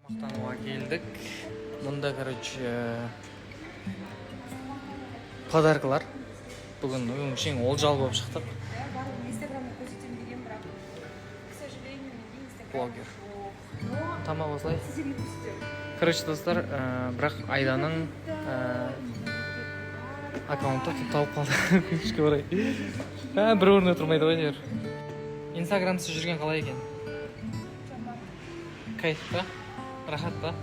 Тамақтануға келдік. Мұнда, короче, подаркалар. Бүгін өңшең олжалы болып шықтық. Барлығын Инстаграмда көрсетемін деген, бірақ, к сожалению, менде Инстаграм Блогер. жоқ. Но Тамақ осылай. сіздерге көрсетемін. Короче, достар, бірақ Айданың аккаунты құлыпталып қалды, өкінішке орай. Бір орында тұрмайды ғой әйтеуір. Инстаграмсыз жүрген қалай екен? Жаман. Кайф па? Рахат па?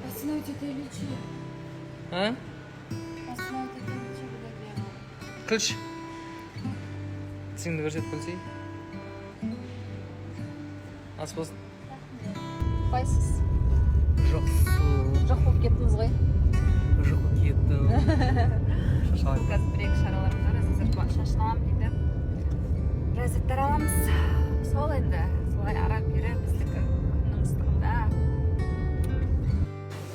Остановить это лечи. А? Остановить это лечи. Күлші. Тісіңді көрсет, күлсей. Ас болсын. Қалайсыз? Жақсы. Жоқ болып кеттіңіз ғой. Жоқ болып кеттім. Шашалай. Қазір бір екі шараларымыз бар. Әзір шашын аламын дейді, біраз заттар аламыз. Сол енді солай ара бері біздікі күннің ыстығында.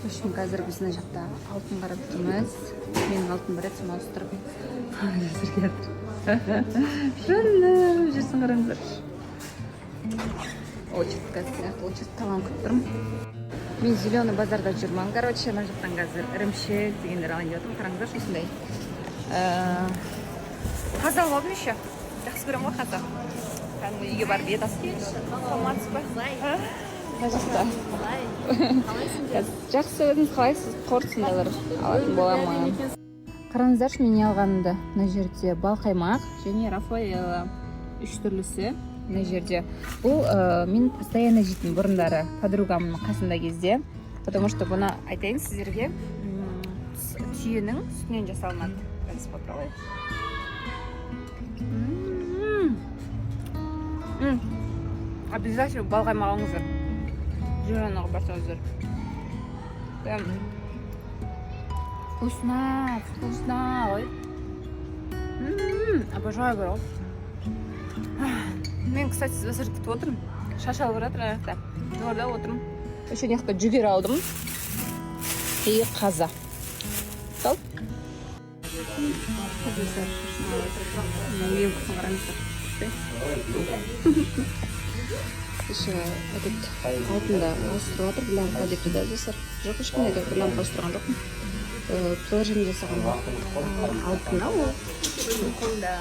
В общем, қазір біз мына жақта алтын қарап тұрмыз. Менің алтын бар еді, соны ауыстырып әзір келатыр. Жаным, жүрсін, қараңыздаршы. Очередь қазір сияқты, очередь талон күтіп тұрмын. Мен Зеленый базарда жүрмін, короче. Мына жақтан қазір ірімшік дегендер алайын деп жатырмын. Қараңыздаршы, осындай қазы алып алдым. Еще жақсы көремін ғой қазы. Кәдімгі үйге барып ет асып. Саламатсыз ба? Мына жақта қазір. Жақсы, өзіңіз қалайсыз? Қорт сондайлар алатын боламын. Қараңыздаршы, мен не алғанымды. Мына жерде балқаймақ және Рафаэлло, үш түрлісі мына жерде. Бұл мен постоянно жейтін бұрындары подругамның қасында кезде, потому что бұны, айтайын сіздерге, түйенің сүтінен жасалынады. Қазір попробуй. М. М. Обязательно балқаймақ алыңыздар Зеленыйға барсаңыздар. Прям вкусно, вкусно ғой. Обожаю бар ғой. Мен, кстати, сіздерді күтіп отырмын. Шаш алып жатыр ана жақта, жоғарыда отырмын. Еще мына жақта жүгері алдым и қазы. Сол ең вкусын, қараңыздар. Еще этот алтынды ауыстырып жатыр, бриллиантқа депті да, достар. Жоқ, ешқандай да бриллиантқа ауыстырған жоқпын. Приложение жасаған алтын да ол қолымда.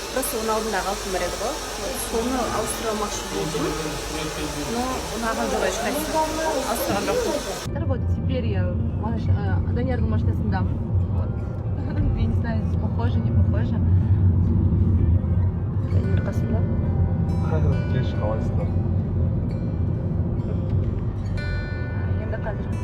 Просто оның алдындағы алтын бар еді ғой, соны ауыстыра алмақшы болдым, но ұнаған жоқ, ешқайсысы, ауыстырған жоқпын. Вот теперь я Даниярдың машинасындамын. Вот. Я не знаю, похоже, не похоже. Данияр қасымда. Кеш, қалайсыздар? Енді қазір біз